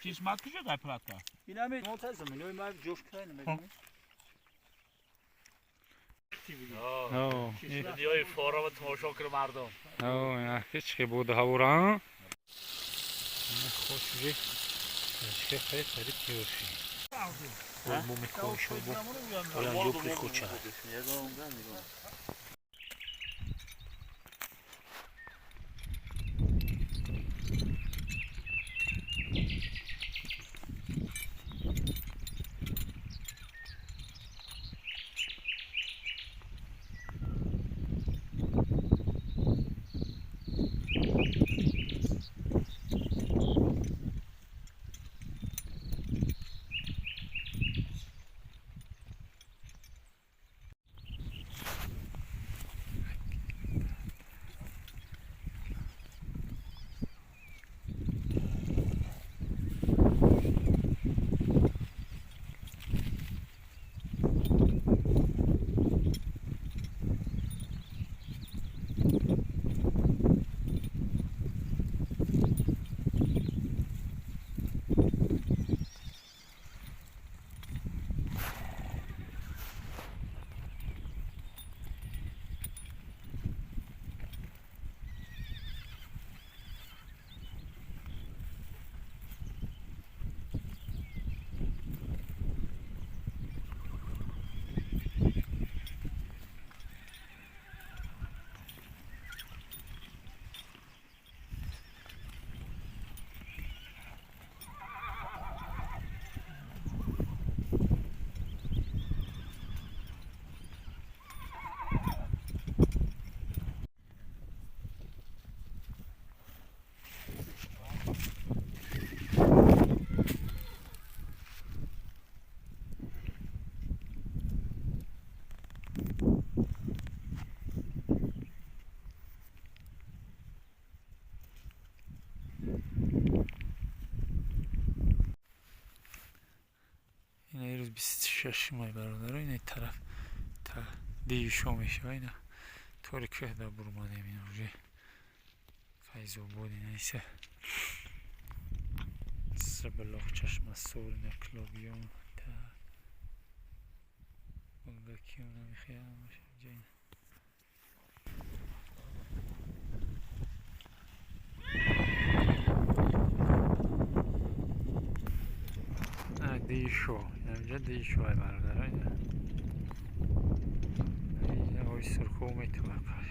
Қисмат куҷо дар платка? Инами мо заминои ма ҷош кунай намедонем. Дунёи форама тамошо кунад мардум. Ҳеч ки буда ҳавора. Хош уже. Чӣ хеле қариб киёши. Бо мекошо бо. Оян ё прихоча. Ина ирӯз 26 май, бародаро, ина тараф та дишо мешава. Ина тори кӯҳ да бурмадем, ина уже Файзобод, ина иса Саблоқ, Чашмасор, ина Клобиён та Бунгакиён намехоям ҷа ина. Дишо, инҷа дишои, бародаро, ина ой сурхо метаваққаш.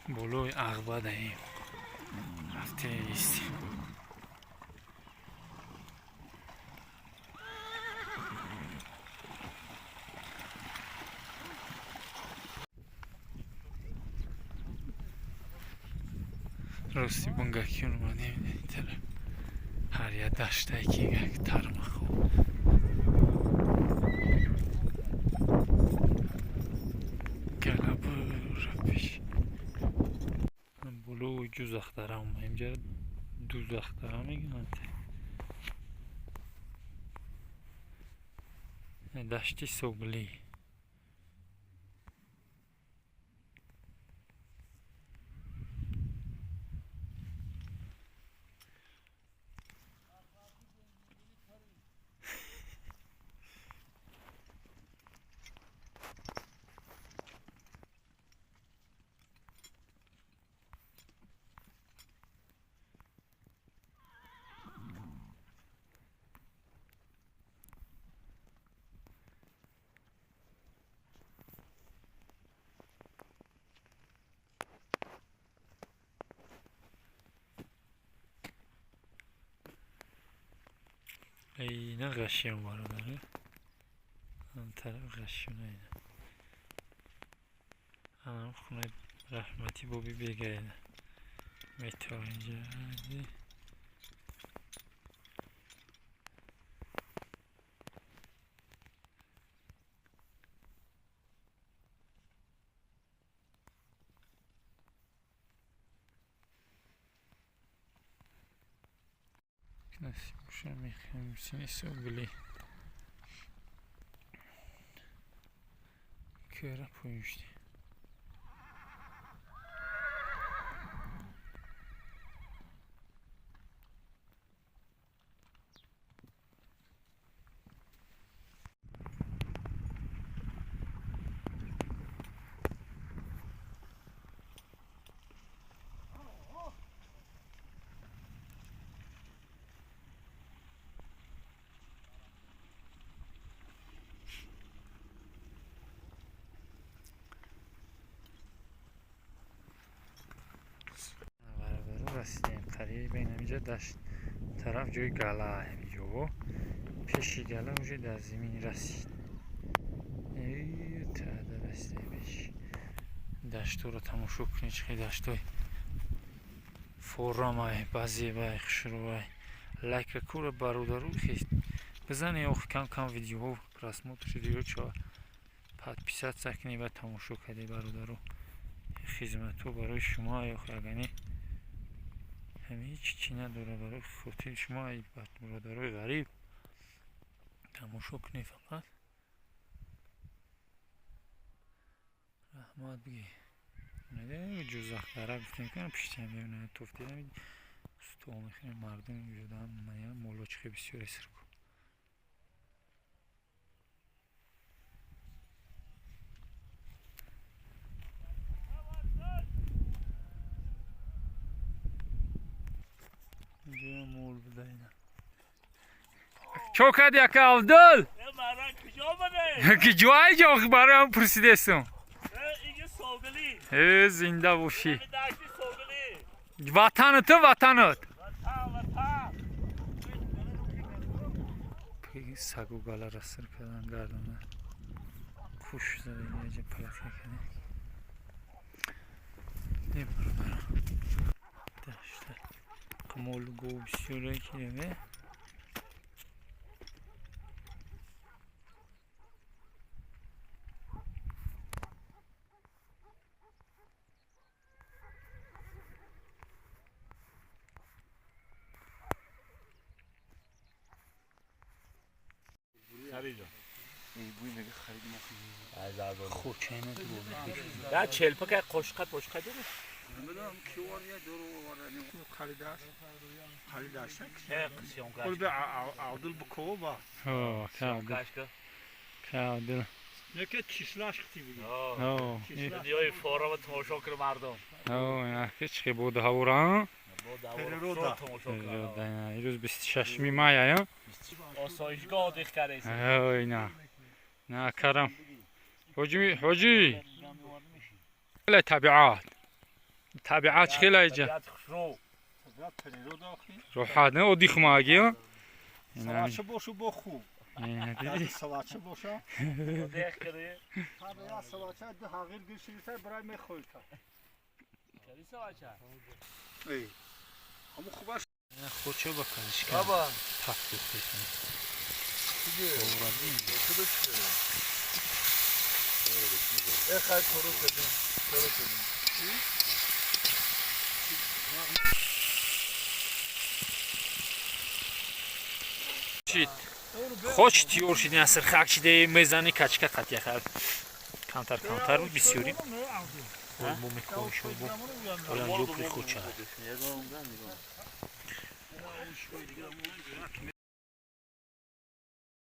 Болои Ағбадаем, рафтеистем. Рости Бунгакиён омадем. Ҳар як даштае ки як тармахо галабур. Боло Ҷузахдара омадем. Инҷа Дузахдара мегӯянд. Дашти Соглӣ. Ина ғашиён бародаре. Он тараф ғашиёна ина. Анам хонаи раҳматӣ боби бега ина. Метавон инҷа. Насиб боша мехоҳем сини Соглӣ. Кӯра поён шудем. Расидем қариб инамиҷа дашт тараф ҷои гала ҳамиҷо пеши гала уже дар замин расид. Тада расида пеш даштҳоро тамошо кунед, чӣ хел даштҳои форамай, базебай, хушрӯвай. Лайка кура бародару хест бизанед, охи кам кам видеоҳо просмотр зиёд шавад. Подписаться кунед ва тамошо кардед бародару. Хизматҳо барои шумо охи агани ҳеҷ чӣ надорад барои хотири шумо бародарои ғариб. Тамошо кунед фақат. Раҳмат бигӣ. Ҷузахдара гуфтем ки пишти ҳам туфтидам стол мехӯрем мардум инҷо молочхи бисёре сирку. Чо кардӣ ака Абдул? Ки ҷои ҷо бароям пурсидесум. Э зинда бошӣ. Ватанат ватанат. Сагу галаро сир кардан гардона. Куш зада инҷа палатка карда. Не бародарам. Дашта. Молу гов бисёре ки не? Ya çelpaka qoşqa poşqa değil mi? Ирӯз 26 май ая. Осоишгоҳ диқ кардед. На. На карам. Ҳоҷи ҳоҷи. Хеле табиат. Табиат хеле иҷа. Роҳат не одих маги. Салача бошу бо хуб. Салача боша. Одих кардӣ. Табиат салача ду ҳағир гиршиса барай мехоҳӣ. Кади салача? Эй. Ҳаму хубаш. Хочо ба калишка. Баба. Тафтиш. Ехай кору кардем. Кору кардем. Чит. Хоч тиёр шиди, насирхак шиде, мезани качка қатия хал. Камтар камтар буд бисёри. Бо мекоҳишо бо. Оянҷо прихоча.